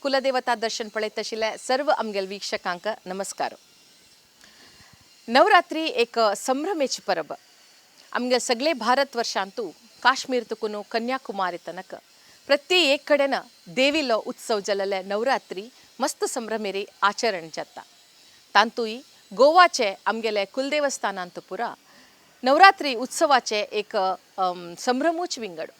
कुलदेवता दर्शन पळयत आशिल्ले सर्व आमगेल वीक्षकांक नमस्कार. नवरात्री एक संभ्रमेची परब. आमगे सगळे भारत वर्षांतू काश्मीर तुकून कन्याकुमारी तनक प्रति एक कडेन देवीलो उत्सव जाल्ले नवरात्री मस्त संभ्रमेरी आचरण जाता. तांतूय गोवाचे आमगेले कुलदेवस्थानांत पुरा नवरात्री उत्सवाचे एक संभ्रमूच विंगड.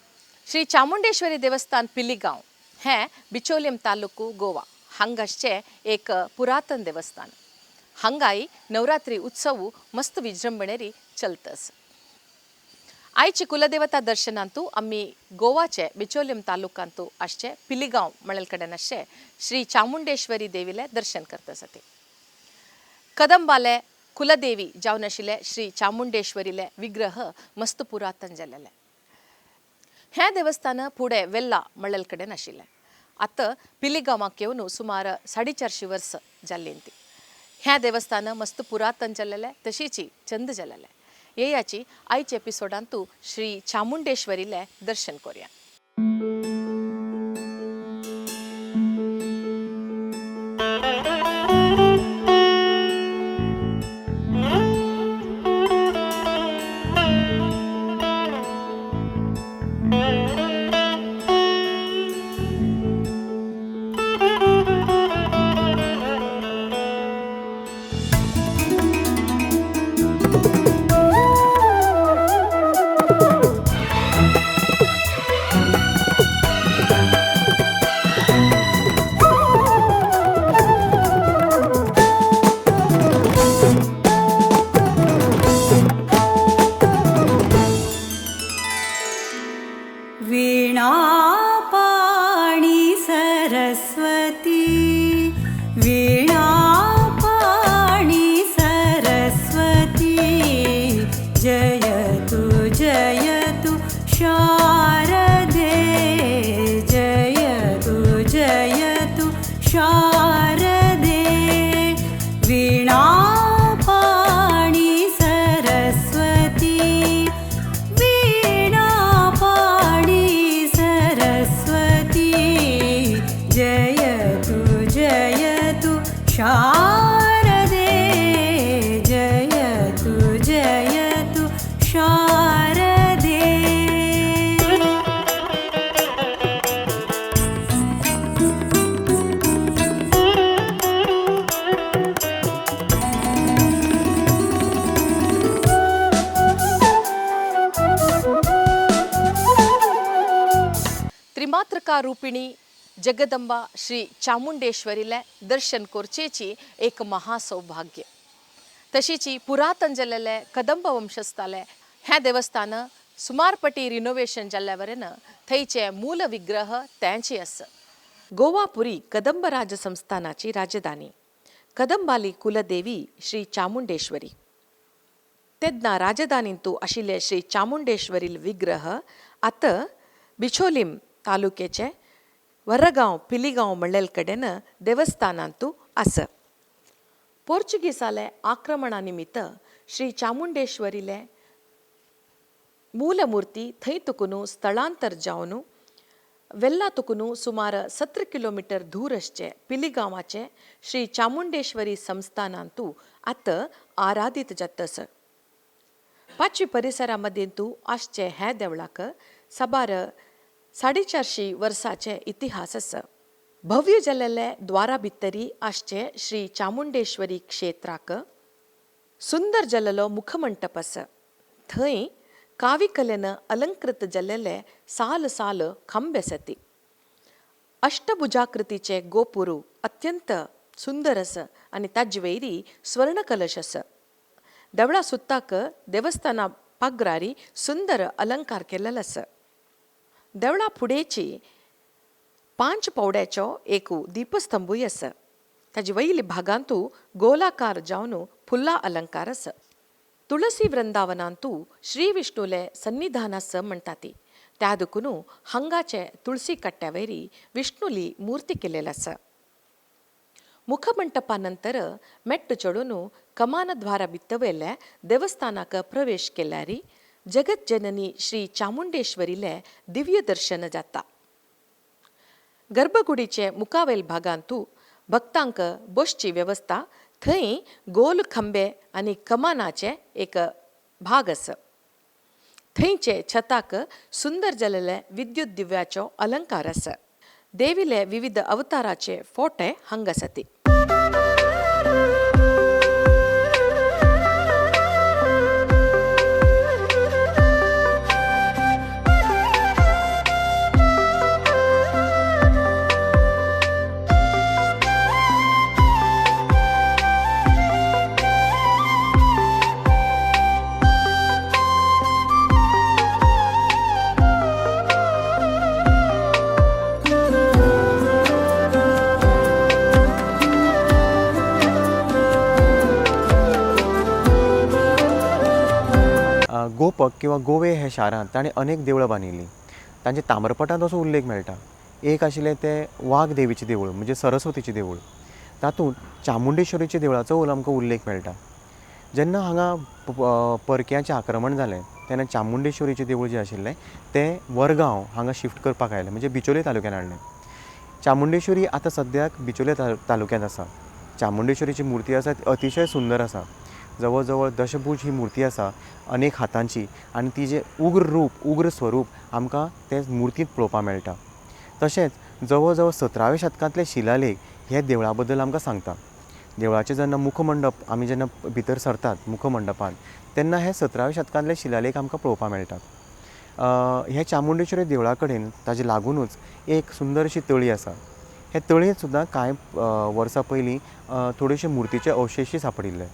श्री चामुंडेश्वरी देवस्थान पिलीगांव हें बिचोलियम तालुको गोवा हांगासचें एक पुरातन देवस्थान. हांगाय नवरात्री उत्सव मस्त विजृंभणेरी चलतस. आयची कुलदेवता दर्शनांतू आमी गोवाचे बिचोलियम तालुकांतू आसचे पिलीगांव म्हणल कडेन आसचे श्री चामुंडेश्वरी देवीले दर्शन करता. कदंबाले कुलदेवी जावन आशिल्ले श्री चामुंडेश्वरीले विग्रह मस्त पुरातन जाल्लेले. हें देवस्थान फुडें वेल्ला म्हणल कडेन आशिल्लें. आतां पिलीगांवाक येवन सुमार 450 वर्स जाल्लीं ती. हें देवस्थान मस्त पुरातन जाल्लेलें, तशीच चंद जाल्लेलें. येयाची आयच्या एपिसोडांतू श्री चामुंडेश्वरीले दर्शन करूया. वीणापाणि सरस्वती, वीणापाणि सरस्वती, जयतु जयतु शारदे, जयतु जयतु शारदे. वीणापाणि सरस्वती, वीणापाणि सरस्वती, जयतु जयतु शारदे, जयतु जयतु शारदे. त्रिमातृका रूपिणी जगदंबा श्री चामुंडेश्वरीले दर्शन करचेची एक महासौभाग्य. तशीची पुरातन जाल्लेले कदंब वंशस्थाले हें देवस्थान सुमार पटी रिनोवेशन जाल्ल्या वरेन थंयचे मूल विग्रह तेंची आसा. गोवापुरी कदंब राज संस्थानाची राजधानी कदंबाली कुलदेवी श्री चामुंडेश्वरी. तेन्ना राजधानींतू आशिल्ले श्री चामुंडेश्वरील विग्रह आतां बिचोलीम तालुक्याचे वरगांव पिलीगांव म्हणलेल कडेन देवस्थानांतू आसा. पोर्चुगीसाले आक्रमणा निमित्त श्री चामुंडेश्वरीले मूलमूर्ती थंय तुकून स्थलांतर जावन वेल्ला तुकून सुमार 17 किलोमिटर दूर आसचे पिलीगांवाचे श्री चामुंडेश्वरी संस्थानांतू आतां आराधीत जातस. पाचवी परिसरा मदेंतू आसचे हें देवळाक साबार 450 वर्साचे इतिहास आसा. भव्य जाल्लेले द्वारा भितरी आसचे श्री चामुंडेश्वरी क्षेत्राक सुंदर जाल्लो मुखमंटप आसा. थंय काविकलेन अलंकृत जाल्लेले साल साल खांबे आसाती. अष्टभुजाकृतीचे गोपुरू अत्यंत सुंदर आसा आनी ताजे वयरी स्वर्ण कलश आसा. देवळा सुत्ताक देवस्थाना पागरारी सुंदर अलंकार केल्लो आसा. देवळा फुडेची 5 पावड्याचो एक दीपस्तंभूय आसा. ताजे वयली भागांतू गोलाकार जावन फुल्ला अलंकार आसा. तुळसी वृंदावनांतू श्री विष्णुले सन्निधान आसा म्हणटा ती. त्या देखून हांगाचे तुळसी कट्ट्या वयरी विष्णुली मूर्ती केलेली आसा. मुखमंटपा नंतर मेट्ट चडून कमानद्वारा भितवयले देवस्थानाक प्रवेश केल्यारी जगत जननी श्री चामुंडेश्वरीले दिव्य दर्शन जाता. गर्भकुडीचे मुखावेल भागांतू भक्तांक बसची वेवस्था थंय गोल खंबे आनी कमानाचे एक भाग आसा. थंयचे छताक सुंदर जालेले विद्युत दिव्याचो अलंकार आसा. देवीले विविध अवताराचे फोटे हांगा आसात. गोपक किंवा गोवे हे शारांत ताणें अनेक देवळां बांदिल्लीं. तांचे ताम्रपटांत असो उल्लेख मेळटा. एक आशिल्लें तें वाघ देवीचें देवूळ म्हणजे सरस्वतीचें देवूळ. तातूंत चामुंडेश्वरीच्या देवळाचो आमकां उल्लेख मेळटा. जेन्ना हांगा परक्यांचें आक्रमण जालें तेन्ना चामुंडेश्वरीचें देवूळ जें आशिल्लें तें वरगांव हांगा शिफ्ट करपाक आयलें, म्हणजे बिचोले तालुक्यान हाडलें. चामुंडेश्वरी आतां सद्याक बिचोले तालुक्यांत आसा. चामुंडेश्वरीची मुर्ती आसा ती अतिशय सुंदर आसा. जवळ जवळ दशभूज ही मुर्ती आसा, अनेक हातांची, आनी तिजें उग्र रूप, उग्र स्वरूप आमकां ते मुर्तींत पळोवपाक मेळटा. तशेंच जवळ जवळ 17व्या शतकांतले शिलालेख हे देवळा बद्दल आमकां सांगता. देवळाचें जेन्ना मुखमंडप आमी जेन्ना भितर सरतात मुखमंडपान तेन्ना हे 17व्या शतकांतले शिलालेख आमकां पळोवपाक मेळटात. हे चामुंडेश्वरी देवळा कडेन ताजे लागुनूच एक सुंदरशी तळी आसा. हे तळयेंत सुद्दां कांय वर्सां पयलीं थोडेशे मुर्तीचे अवशेशय सांपडिल्ले.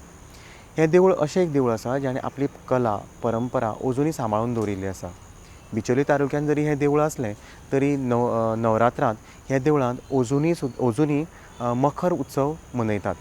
हें देवूळ अशें एक देवूळ आसा जाणें आपली कला परंपरा अजुनूय सांबाळून दवरिल्ली आसा. बिचोले तालुक्यान जरी हें देवूळ आसलें तरी नवरात्रांत ह्या देवळांत अजुनूय मखर उत्सव मनयतात.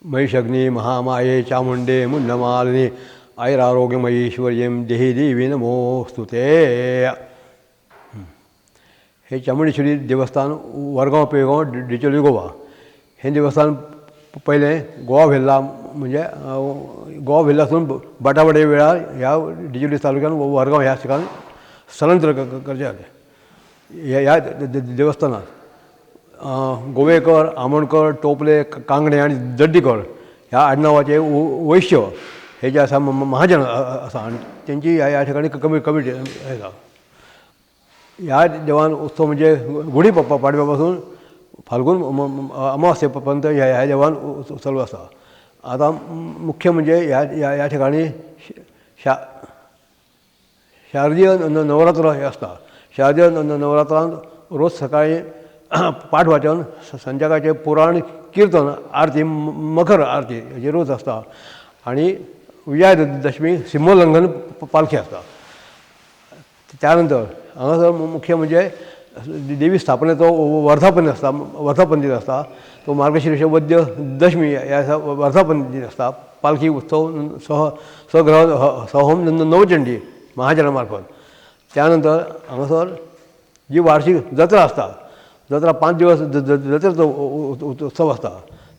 महिषग्नि महामाये चामुंडे मुंडमालिनी ऐरारोग्यमयीश्वर्यं देहि देवी नमोस्तुते. हे चामुंडेश्वरी देवस्थान वरगांव पेगांव डिचोली गोवा. हें देवस्थान पयलें गोवा व्हेल्ला म्हणजे गोवा व्हेल्लासून बाटाबाटे वेळार ह्या डिचोली तालुक्यान वरगांव ह्या ठिकाणी स्थलांतर करचें जालें. ह्या देवस्थानात गोवेकर, आमोणकर, टोपले, कांगणे आनी दड्डीकर ह्या आडनांवाचे वैश्य हे जे आसा महाजन आसा आनी तेंची ह्या ठिकाणी कमिटी आसा. ह्या देवान उत्सव म्हणजे गुढी पाडव्या पासून फाल्गून अमावास्ये पर्यंत ह्या देवान चालू आसा. आतां मुख्य म्हणजे ह्या ह्या ठिकाणी शारदीय नवरात्र हे आसता. शारदीय नवरात्रांत रोज सकाळी पाठ वाचन, संध्याकाळचें पुराण किर्तन आरती, मखर आरती हेजी रोज आसता आनी विजया दशमी सिंहोल्लंघन पालखी आसता. त्यानंतर हांगासर मुख्य म्हणजे देवी स्थापनेचो वर्धापन आसता, वर्धापन दीन आसता. तो मार्गशीर्ष वद्य दशमी ह्या दिसा वर्धापन दीन आसता. पालखी उत्सव सह सग्रह सहोम नवचंडी महाजना मार्फत. त्यानंतर हांगासर जी वार्षिक जत्रा आसता, जत्रा 5 दिवस जत्रेचो उत्सव आसता.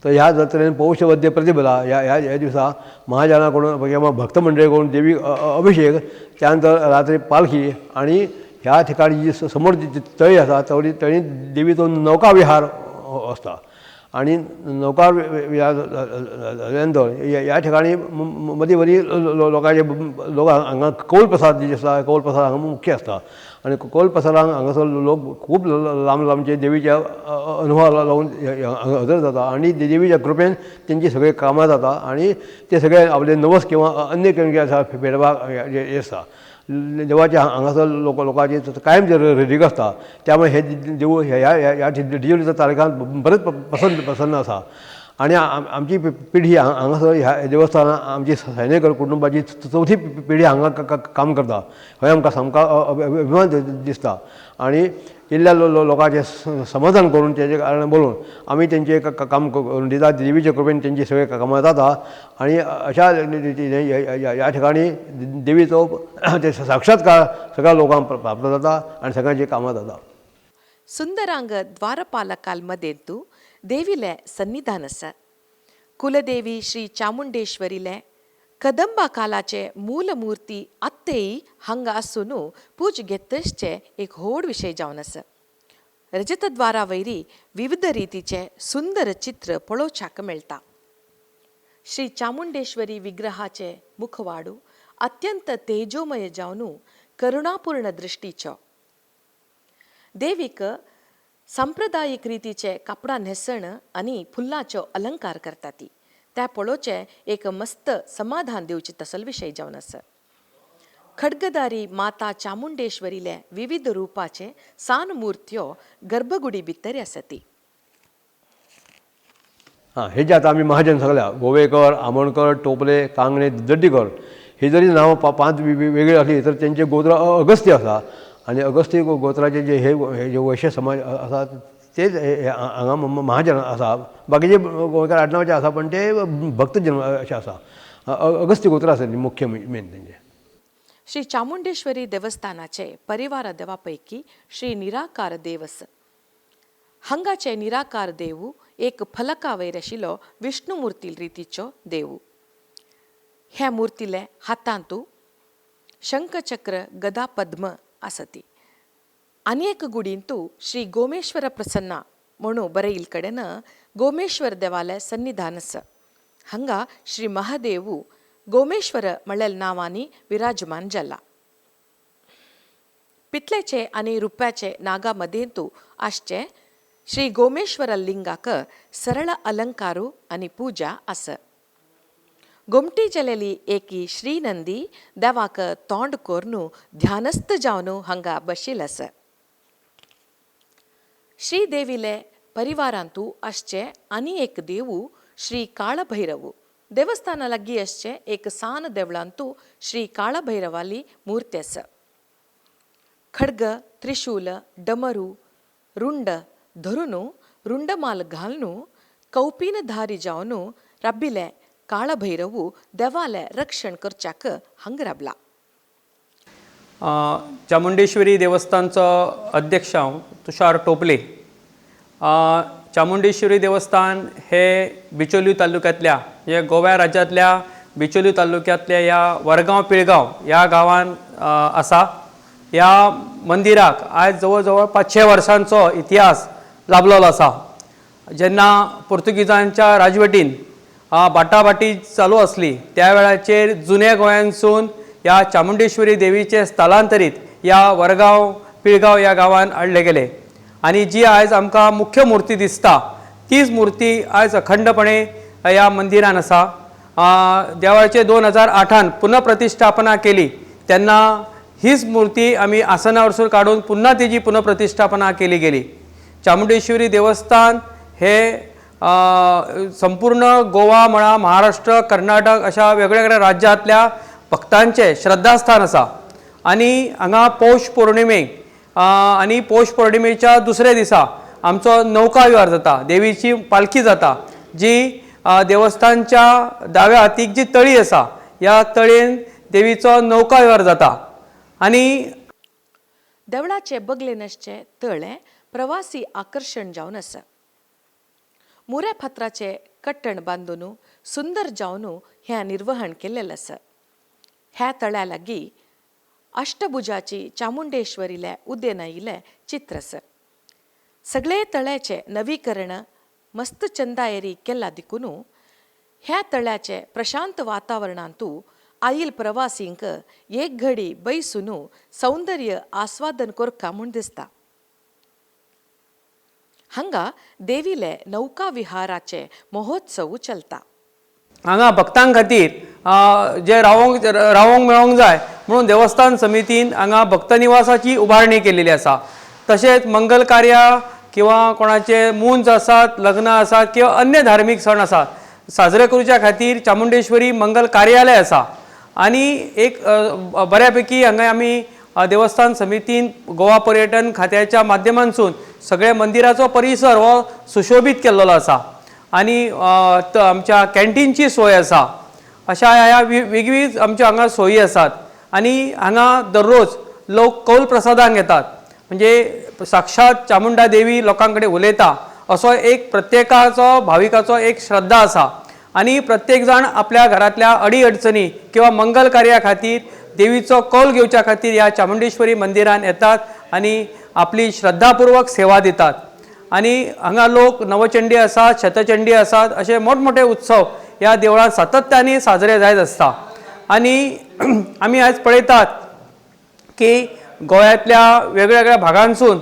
तर ह्या जत्रेन पौष वद्य प्रतिपदा ह्या ह्या ह्या दिवसा महाजना कडून किंवा भक्त मंडळी कडून देवी अभिषेक, त्यानंतर रात्री पालखी आनी ह्या ठिकाणी जी समोर जी तळी आसा तळी तळी देवीचो नौका विहार आसता आनी नौका विहार जाल्या नंतर ह्या ठिकाणी मदीं मदीं लोकांचे लोक हांगा कौल प्रसाद जे आसा कौल प्रसाद हांगा मुख्य आसता आनी कौल प्रसादाक हांगासर लोक खूब लांब लांबचे देवीच्या अनुभवाक लागून हांगा हजर जाता आनी देवीच्या कृपेन तेंची सगळीं कामां जाता आनी ते सगळे आपले नवस किंवा अन्य कितें आसा फेडपाक हें आसता. देवाचे हांगासर लोक लोकांची कायम रिग आसता, त्यामुळे हे देवूळ ह्या ह्या डिजोलीच्या तालुक्यांत बरेंच प्रसन्न आसा. आनी आमची पिढी हांगासर ह्या देवस्थानां आमची सैनेकर कुटुंबाची चवथी पिढी हांगा काम करता, हय आमकां सामको अभिमान दिसता. आनी इल्ल्या लोकांचें समाधान करून तेजे कारण बरोवन आमी तेंचें काम करून दिता, देवीचे कृपेन तेंची सगळीं कामां जाता आनी अशा ह्या ठिकाणी देवीचो ते साक्षात्कार सगळ्या लोकांक प्राप्त जाता आनी सगळ्यांची कामां जाता. सुंदरांग द्वारपालकाल मदेंतु देवीले सन्निधान आसा. कुलदेवी श्री चामुंडेश्वरीले कदंबा कालाचे मूलमूर्ती आत्तेय हांगा आसून पूज घेतचे एक व्हड विशय जावन आसा. रजतद्वारा वयरी विविध रितीचे सुंदर चित्र पळोवच्याक मेळटा. श्री चामुंडेश्वरी विग्रहाचे मुखवाडू अत्यंत तेजोमय जावन करुणापूर्ण दृश्टीचो. देवीक सांप्रदायिक रितीचे कापडां न्हेसण आनी फुलांचो अलंकार करता ती त्या पळोवचें एक मस्त समाधान दिवची तसल विशय जावन आसा. खड्गदारी माता चामुंडेश्वरीले विविध रुपाचे सान मूर्त्यो गर्भगुडी भितर आसती. हां, हे जे आतां आमी महाजन सगल्या गोवेकर, आमोणकर, टोपले, कांगणे, दड्डीकर ही जरी नांवां 5 वेगळी आसली तर तेंचे गोत्र अगस्ती आसा आनी अगस्ती गोत्राचे जे हे जे वैश्य समाज आसा तेच हांगा महाजन आसा. बाकीचे गोंयकार आडनांवाचे आसा पण ते भक्तजन अशे आसा. अगस्ती गोत्र आसा मुख्य मेन तेंचे. श्री चामुंडेश्वरी देवस्थानाचे परिवार देवा पैकी श्री निराकार देवस. हांगाचे निराकार देवू एक फलका वयर आशिल्लो विष्णुमूर्ती रितीचो देवू. ह्या मूर्तीले हातांतू शंखचक्र गदा पद्म आसती. आनी एक गुडींतू श्री गोमेश्वर प्रसन्ना म्हणून बरयल कडेन गोमेश्वर देवाले सन्निधान आसा. हांगा श्री महादेवू गोमेश्वर म्हळ्या नांवांनी विराजमान जाला. पितलेचे आनी रुप्याचे नागा मदेंतू आसचे श्री गोमेश्वर लिंगाक सरळ अलंकारू आनी पूजा आसा. गोमटी जलेली एकी श्रीनंदी देवाक तोंड कोरून ध्यानस्थ जावन हांगा बशील आसा. श्रीदेवीले परिवारांतू आसचे आनी एक देवू श्री काळभैरवू. देवस्थाना लागीं आसचे एक सान देवळांतू श्री काळभैरवाली मूर्ती आसा. खड्ग, त्रिशूल, डमरू, रुंड धरून रुंडमाल घालून कौपीनधारी जावन राबिले काळभैरवू देवाले रक्षण करच्याक हांगा राबला. चामुंडेश्वरी देवस्थानचो अध्यक्ष हांव तुषार टोपले. चामुंडेश्वरी देवस्थान हे बिचोली तालुक्यांतल्या म्हणजे गोव्या राज्यांतल्या बिचोली तालुक्यांतल्या ह्या वरगांव पिळगांव ह्या गांवान आसा. ह्या मंदिराक आयज जवळ जवळ 500 वर्सांचो इतिहास लाभलेलो आसा. जेन्ना पोर्तुगीजांच्या राजवटीन बाटाबाटी चालू आसली त्या वेळाचेर जुन्या गोंयांसून ह्या चामुंडेश्वरी देवीचे स्थलांतरीत ह्या वरगांव पिळगांव ह्या गांवान हाडले गेले आनी जी आयज आमकां मुख्य मूर्ती दिसता तीच मूर्ती आयज अखंडपणे ह्या मंदिरान आसा. देवाचे 2008 पुनঃप्रतिष्ठापना केली तेन्ना हीच मूर्ती आमी आसनावरसून काडून पुन्हा तेजी पुनঃप्रतिष्ठापना केली गेली. चामुंडेश्वरी देवस्थान हे संपूर्ण गोवा म्हणा महाराष्ट्र कर्नाटक अशा वेगवेगळ्या राज्यांतल्या भक्तांचें श्रद्धास्थान आसा आनी हांगा पौष पौर्णिमेक आनी पौष पौर्णिमेच्या दुसऱ्या दिसा आमचो नौका विहार जाता, देवीची पालखी जाता जी देवस्थानच्या दाव्या हातीक जी तळी आसा ह्या तळयेन देवीचो नौका व्यवहार जाता. आनी देवळाचे बगलेन आसचें तळें प्रवासी आकर्शण जावन आसा. मुऱ्या फातराचें कट्टण बांदून सुंदर जावन हें निर्वहण केल्लें आसा. ह्या तळ्या लागीं अष्टभुजाची चामुंडेश्वरीले उदेन आयिल्लें चित्र आसा. सगळे तळ्याचें नवीकरण मस्त चंदायरी केला देखून ह्या तळ्याचे प्रशांत वातावरणांतू आईल प्रवासींक एक घडी बैसून सौंदर्य आस्वादन कोरका म्हूण दिसता. हांगा देवीले नौका विहाराचे महोत्सव चलता. हांगा भक्तां खातीर जे रावोंक रावोंक मेळोंक जाय म्हणून देवस्थान समितीन हांगा भक्त निवासाची उबारणी केलेली आसा. तशेंच मंगल कार्यां किंवा कोणाचे मूंज आसात, लग्नां आसात किंवा अन्य धार्मीक सण आसात साजरे करूच्या खातीर चामुंडेश्वरी मंगल कार्यालय आसा. आनी एक बऱ्या पैकी हांगा आमी देवस्थान समितीन गोवा पर्यटन खात्याच्या माध्यमांसून सगळ्या मंदिराचो परिसर हो सुशोभीत केल्लो आसा. आनी आमच्या कॅन्टीनची सोय आसा. अशा ह्या वेगवेगळी आमच्या हांगा सोयी आसात. आनी हांगा दररोज लोक कौल प्रसादांक येतात, म्हणजे साक्षात चामुंडा देवी लोकां कडेन उलयता असो एक प्रत्येकाचो भाविकाचो एक श्रद्धा आसा. आनी प्रत्येक जाण आपल्या घरांतल्या अडी अडचणी किंवा मंगल कार्या खातीर देवीचो कौल घेवच्या खातीर ह्या चामुंडेश्वरी मंदिरान येतात आनी आपली श्रद्धापूर्वक सेवा दितात. आनी हांगा लोक नवचंडी आसात, शतचंडी आसात, अशे मोठमोठे उत्सव ह्या देवळांत सातत्याने साजरे जायत आसता. आनी आमी आयज पळयतात की गोंयांतल्या वेगवेगळ्या भागांसून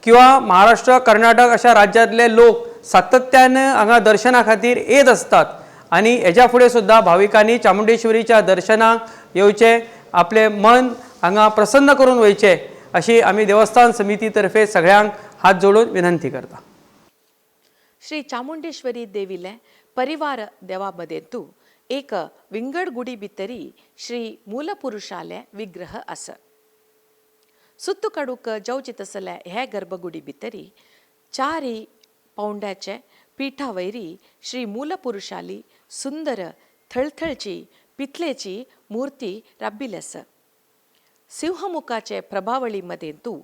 किंवा महाराष्ट्र, कर्नाटक अशा राज्यांतले लोक सातत्यान हांगा दर्शना खातीर येत आसतात. आनी हेज्या फुडें सुद्दां भाविकांनी चामुंडेश्वरीच्या दर्शनाक येवचें, आपलें मन हांगा प्रसन्न करून वयचें अशी आमी देवस्थान समिती तर्फे सगळ्यांक हात जोडून विनंती करता. श्री चामुंडेश्वरी देवीले परिवार देवामदेंतू एक विंगड गुडी भितरी श्री मूलपुरुषाले विग्रह आसा. सुत्तु काडूक जावचे तसले हे गर्भगुडी भितरी 4 पावंड्याचे पीठावयरी श्री मूलपुरुषाली सुंदर थळथळची पितलेची मूर्ती राबिल्ली आसा. सिंहमुखाचे प्रभावळी मदेंतू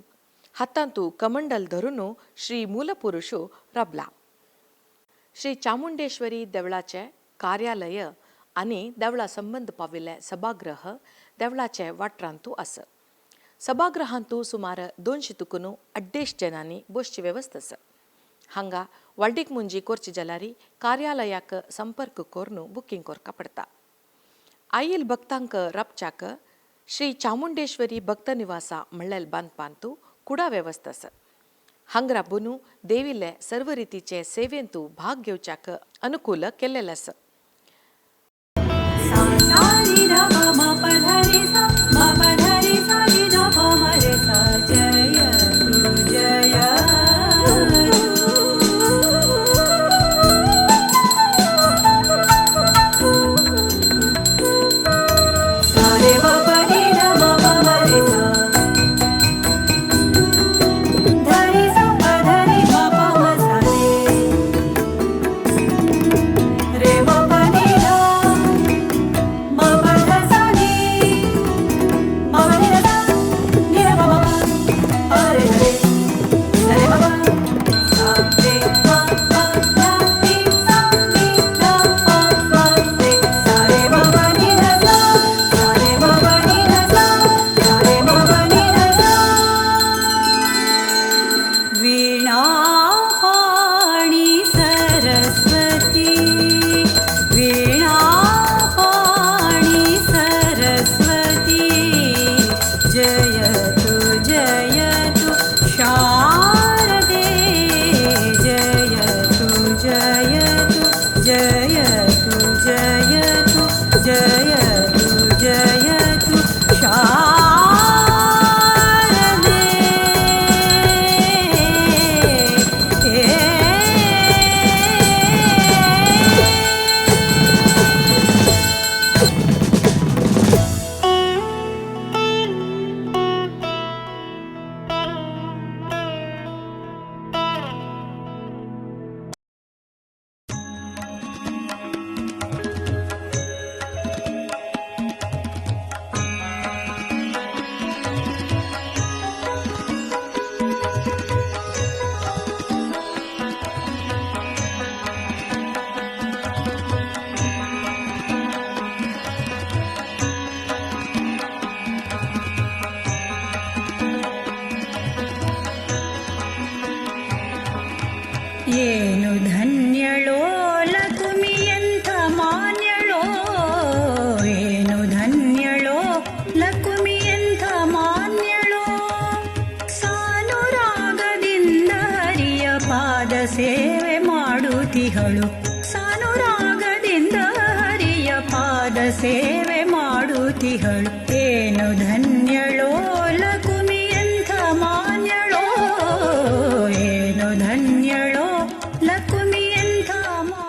हातांतू कमंडल धरून श्री मूलपुरुषू राबला. श्री चामुंडेश्वरी देवळाचे कार्यालय आनी देवळा संबंद पाविल्ले सभागृह देवळाचे वाठारांतू आसा. सभागृहांतू सुमार 200 तुकून 250 जणांनी बसची वेवस्था आसा. हांगा वाल्डीक मुंजी कोरची जाल्यार कार्यालयाक संपर्क करून बुकींग करका पडटा. आईल भक्तांक राबच्याक श्री चामुंडेश्वरी भक्त निवासा म्हणलेल बांदपांतू कुडा वेवस्था आसा. हांगा राबून देवीले सर्व रितीचे सेवेंतू भाग घेवच्याक अनुकूल केल्लें आसा. शारदे। ಏನು ಧನ್ಯಳೋ ಲಕುಮಿಯಂಥ ಮಾನ್ಯಳೋ, ಏನು ಧನ್ಯಳೋ ಲಕುಮಿಯಂಥ ಮಾನ್ಯಳೋ. ಸಾನುರಾಗದಿಂದ ಹರಿಯ ಪಾದ ಸೇವೆ ಮಾಡುತ್ತಿಹಳು, ಸಾನುರಾಗದಿಂದ ಹರಿಯ ಪಾದ ಸೇವೆ ಮಾಡುತ್ತಿಹಳು. ಏನು ಧನ್ಯಳೋ ಲಕುಮಿಯಂಥ ಮಾನ್ಯಳೋ, ಏನು ಧನ್ಯಳೋ ಲಕುಮಿಯಂಥ ಮಾ.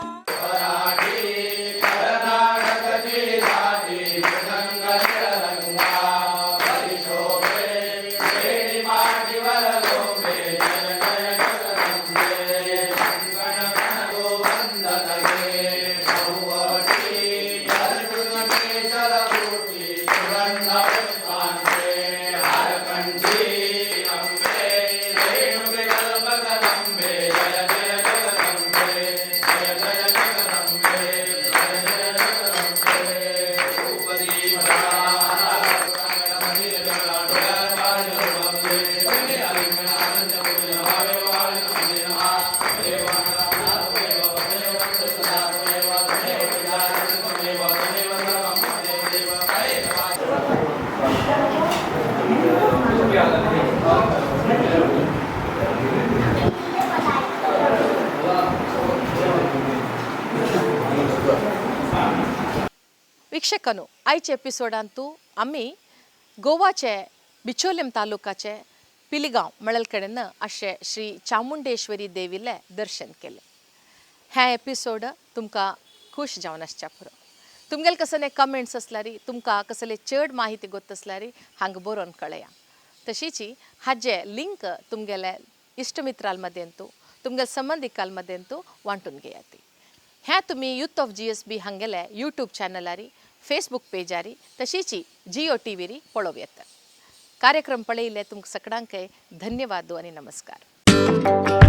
ವೀक्षकांनो, आयच्या एपिसोडांतू आमी गोवाचे बिचोलेम तालुकाचे पिलिगांव म्हळ्यार कडेन अशें श्री चामुंडेश्वरी देवीलें दर्शन केलें. हें एपिसोड तुमकां खूश जावन आसच्या पुरो. तुमगेले कसले कमेंट्स आसल्यार, तुमकां कसले चड माहिती गोत आसल्यार हांगा बरोवन कळया. तशीच हाजे लिंक तुमगेले इश्ट मित्रां मदेंतू, तुमगेले संबंदिकां मदेंतू वांटून घेयात. हें तुमी यूथ ऑफ GSB हांगेले यूट्यूब चॅनलारी, फेसबूक पेजारी, तशीच जियो टी व्हीरी पळोवं येता. कार्यक्रम पळयिल्ले तुमकां सगळ्यांकय धन्यवाद आनी नमस्कार.